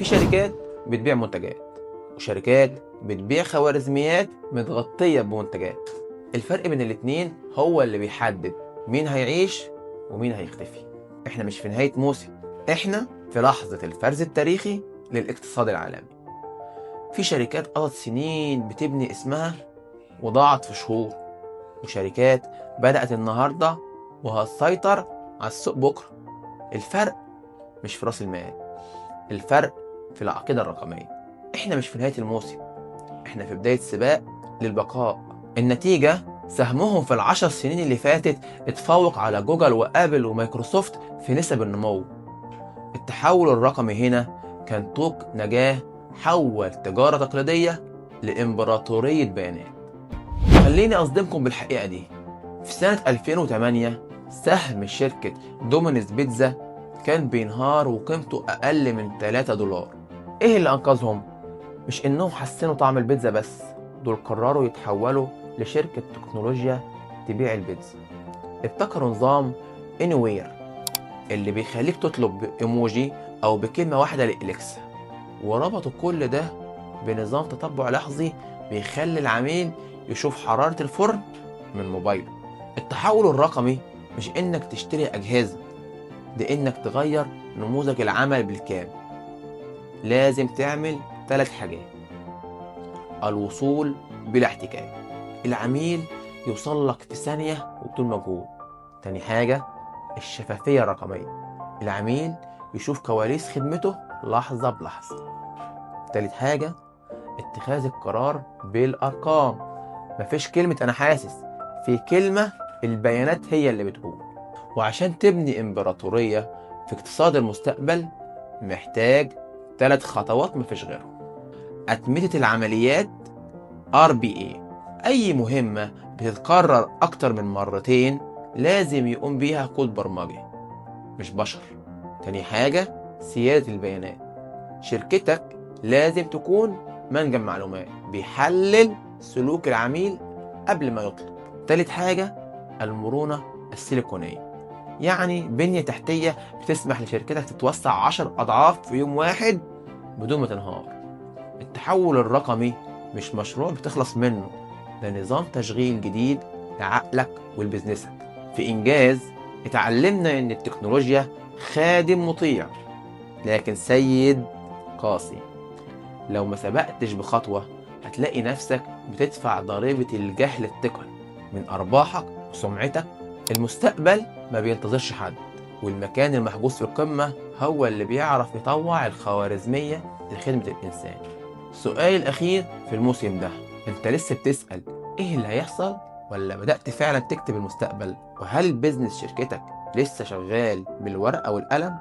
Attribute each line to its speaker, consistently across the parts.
Speaker 1: في شركات بتبيع منتجات، وشركات بتبيع خوارزميات متغطية بمنتجات. الفرق بين الاتنين هو اللي بيحدد مين هيعيش ومين هيختفي. احنا مش في نهاية موسم، احنا في لحظة الفرز التاريخي للاقتصاد العالمي. في شركات قضت سنين بتبني اسمها وضاعت في شهور، وشركات بدأت النهاردة وهتسيطر على السوق بكرة. الفرق مش في راس المال، الفرق في العقيدة الرقمية. احنا مش في نهاية الموسم، احنا في بداية سباق للبقاء. النتيجة سهمهم في ال10 سنين اللي فاتت اتفوق على جوجل وابل ومايكروسوفت في نسب النمو. التحول الرقمي هنا كان طوق نجاة، حول تجارة تقليدية لإمبراطورية بيانات. خليني أصدمكم بالحقيقة دي: في سنة 2008 سهم شركة دومينوز بيتزا كان بينهار وقيمته أقل من 3 دولار. إيه اللي أنقذهم؟ مش إنهم حسنوا طعم البيتزا بس، دول قرروا يتحولوا لشركة تكنولوجيا تبيع البيتزا. ابتكروا نظام Anywhere اللي بيخليك تطلب بإيموجي أو بكلمة واحدة لإليكسا، وربطوا كل ده بنظام تتبع لحظي بيخلي العميل يشوف حرارة الفرن من موبايله. التحول الرقمي مش إنك تشتري أجهزة، ده إنك تغير نموذج العمل بالكامل. لازم تعمل ثلاث حاجات: الوصول بلا احتكاك، العميل يوصل لك في ثانية وبدون مجهود. تاني حاجة، الشفافية الرقمية، العميل يشوف كواليس خدمته لحظة بلحظة. تالت حاجة، اتخاذ القرار بالأرقام. مفيش كلمة أنا حاسس، في كلمة البيانات هي اللي بتقول. وعشان تبني إمبراطورية في اقتصاد المستقبل محتاج ثلاث خطوات مفيش غيرهم: أتمتة العمليات RPA، أي مهمة بتتكرر أكتر من مرتين لازم يقوم بيها كود برمجي مش بشر. تاني حاجة، سيادة البيانات، شركتك لازم تكون منجم معلومات بيحلل سلوك العميل قبل ما يطلب. تالت حاجة، المرونة السيليكونية، يعني بنية تحتية بتسمح لشركتك تتوسع 10 أضعاف في يوم واحد بدون ما تنهار. التحول الرقمي مش مشروع بتخلص منه، ده نظام تشغيل جديد لعقلك ول business ك. في إنجاز اتعلمنا إن التكنولوجيا خادم مطيع لكن سيد قاسي. لو ما سبقتش بخطوة هتلاقي نفسك بتدفع ضريبة الجهل التقني من أرباحك وسمعتك. المستقبل ما بينتظرش حد، والمكان المحجوز في القمة هو اللي بيعرف يطوع الخوارزمية لخدمة الإنسان. السؤال الأخير في الموسم ده: أنت لسه بتسأل إيه اللي هيحصل ولا بدأت فعلا تكتب المستقبل؟ وهل business شركتك لسه شغال بالورقة والقلم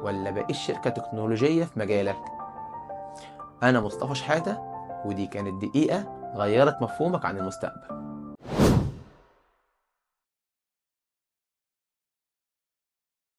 Speaker 1: ولا بقيت شركة تكنولوجية في مجالك؟ أنا مصطفى شحاتة، ودي كانت دقيقة غيرت مفهومك عن المستقبل.